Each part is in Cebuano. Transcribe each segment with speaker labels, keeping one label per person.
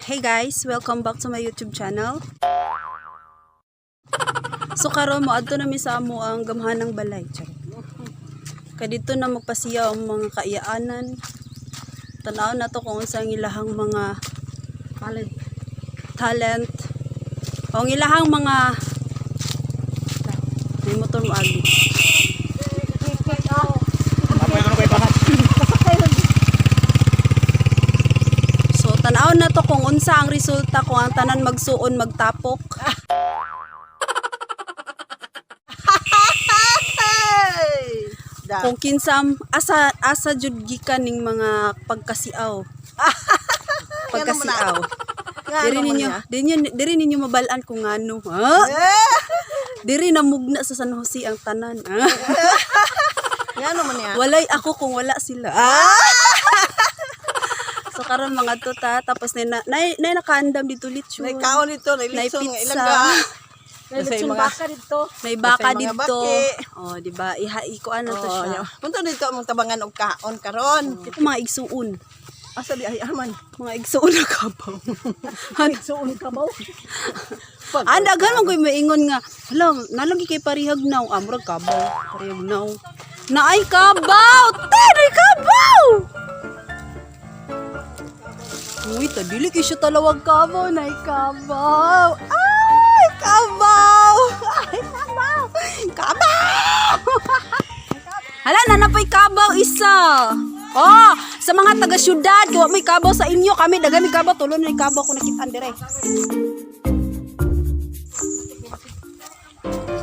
Speaker 1: Hey guys, welcome back to my YouTube channel. So karon mo adto na mi sa amo ang gamhanang balay. Charot. Kay dito na magpasiya ang mga kaiyaanan. Tan-aw na to kung unsa ang ilahang mga
Speaker 2: Talent.
Speaker 1: Talent. O ang ilahang mga may motor mo agi. So tan-aw na to kung unsa ang resulta kung ang tanan magsuon magtapok.
Speaker 2: Da.
Speaker 1: Kung kinsam asa asa jud gikan ning mga pagkasiaw. Pagkasiaw.
Speaker 2: Nga
Speaker 1: Diri
Speaker 2: naman
Speaker 1: ninyo,
Speaker 2: niya.
Speaker 1: diri ninyo mabal-an kung ngano. Ha?
Speaker 2: Eh!
Speaker 1: Diri namugna sa San Jose ang tanan. Ha?
Speaker 2: Nga naman niya.
Speaker 1: Walay ako kung wala sila. Ah! So karon mga tuta tapos na na, na nakaandam dito lechon.
Speaker 2: Nay kaon dito, nay
Speaker 1: Nay
Speaker 2: litson nga
Speaker 1: pizza.
Speaker 2: ilangga.
Speaker 3: May
Speaker 2: Kasi
Speaker 3: lechon
Speaker 2: mga-
Speaker 3: baka dito.
Speaker 1: May baka
Speaker 2: Kasi mga
Speaker 1: dito.
Speaker 2: baki.
Speaker 1: Oh, di ba? Iha ikuan na to
Speaker 2: Oh,
Speaker 1: siya.
Speaker 2: punta dito among tabangan og kaon karon.
Speaker 1: Ito mga igsuon.
Speaker 2: Asa di ay aman.
Speaker 1: Mga igsuon na kabaw. Ano?
Speaker 3: Suon ka ba?
Speaker 1: Ah, daghan man ko'y maingon nga. Hala, nalagi kay parihag naw. Ah, murag kabaw. Parihag naw. Naay kabaw! Te, naay kabaw! Uy, ta dili kay siya talawag kabaw. Naay kabaw! Ay, kabaw! Ay, kabaw! Kabaw! Hala, nanapay kabaw isa. Oh, sa mga taga syudad, gawa mo'y kabaw sa inyo. Kami, daghan may kabaw. Tulo na kabaw ko nakitaan dire.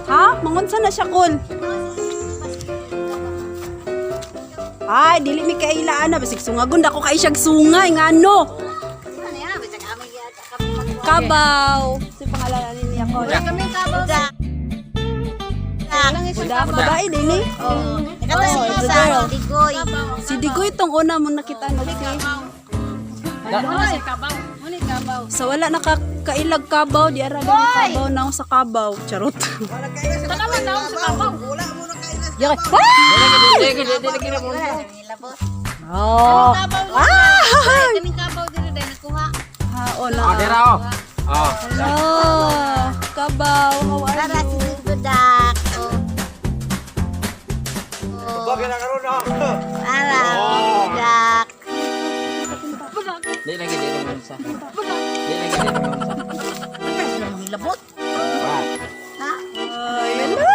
Speaker 1: Ha? Mangunsa na siya kol. Ay, dili mi kailaan na basig sungagon dako kay siyag sungay ngano. Kabaw. Si pangalan niya ko. Budak, babae din eh.
Speaker 4: Oh,
Speaker 1: Oh, the girl.
Speaker 4: Digoy.
Speaker 1: Si Digoy tong una mo nakita no si. So wala nakakailag kabaw, di ara gani kabaw na sa kabaw. Charot.
Speaker 2: Wala kaila sa Tanawan na sa kabaw. Wala mo na kaila sa
Speaker 1: Yari. Ah! Oh. Ah!
Speaker 4: Kaming kabaw diri dahil nakuha.
Speaker 1: Ha, oh na.
Speaker 5: Dira oh. Oh.
Speaker 1: Hello. Kabaw, how are
Speaker 4: Para
Speaker 1: you?
Speaker 4: si Budak. Oh.
Speaker 5: Bagay na karon oh.
Speaker 4: Para Budak.
Speaker 5: Di lagi di naman sa. Di lagi di naman sa.
Speaker 4: Labot.
Speaker 1: Ay, hello.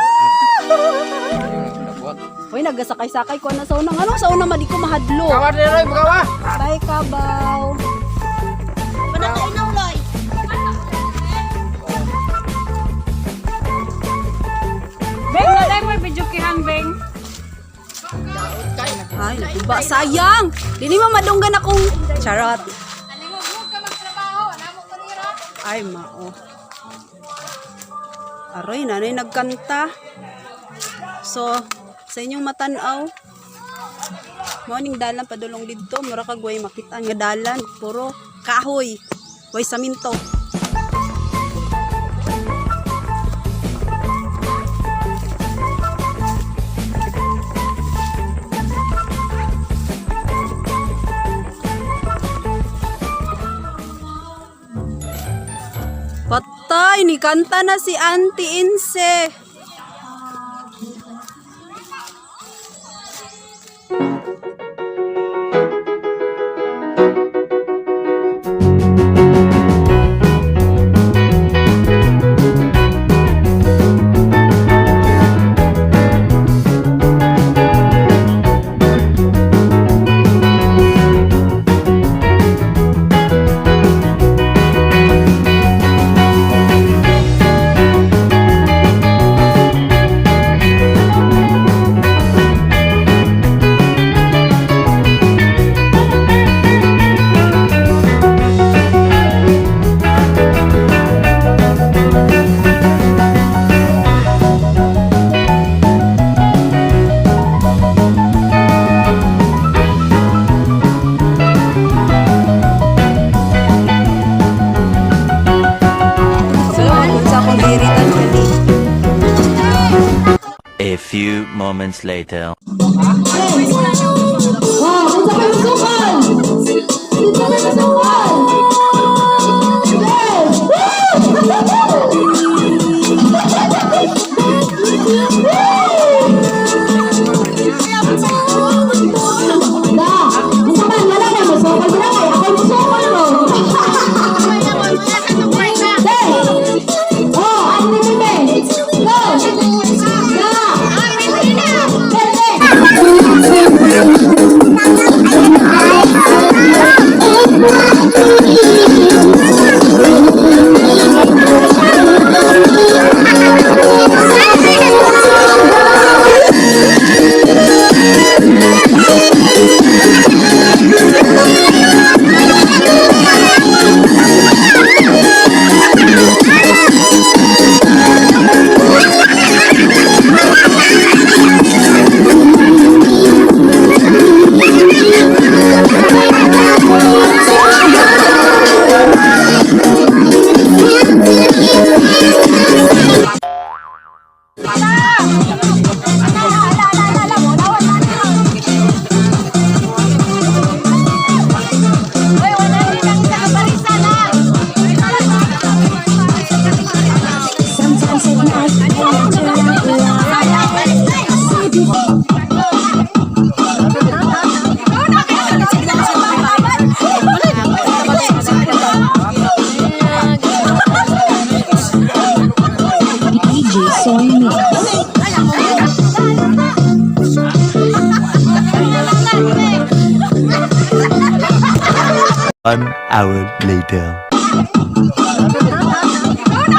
Speaker 5: Labot.
Speaker 1: Uy, nagasakay-sakay ko na sa unang. Anong sa una, madi ko mahadlo.
Speaker 5: Kawa dira, kawa.
Speaker 1: Bye, kabaw.
Speaker 4: Panakainaw loy.
Speaker 3: Beng, naday mo video kihan, Beng.
Speaker 1: Ay, naguba. Sayang! Dili mo madunggan akong charot. Ay, mao. Aroy, nanay nagkanta. So, sa inyong matanaw, mo ning dalan padulong didto, mura kag way makita nga dalan, puro kahoy, way saminto. Patay, ni kanta na si Auntie Inse. So, sa akong diritan kali.
Speaker 6: A few moments later.
Speaker 1: Oh, unsa pa yung sukal? Unsa pa yung sukal?
Speaker 6: One hour later.
Speaker 1: Ikaw na!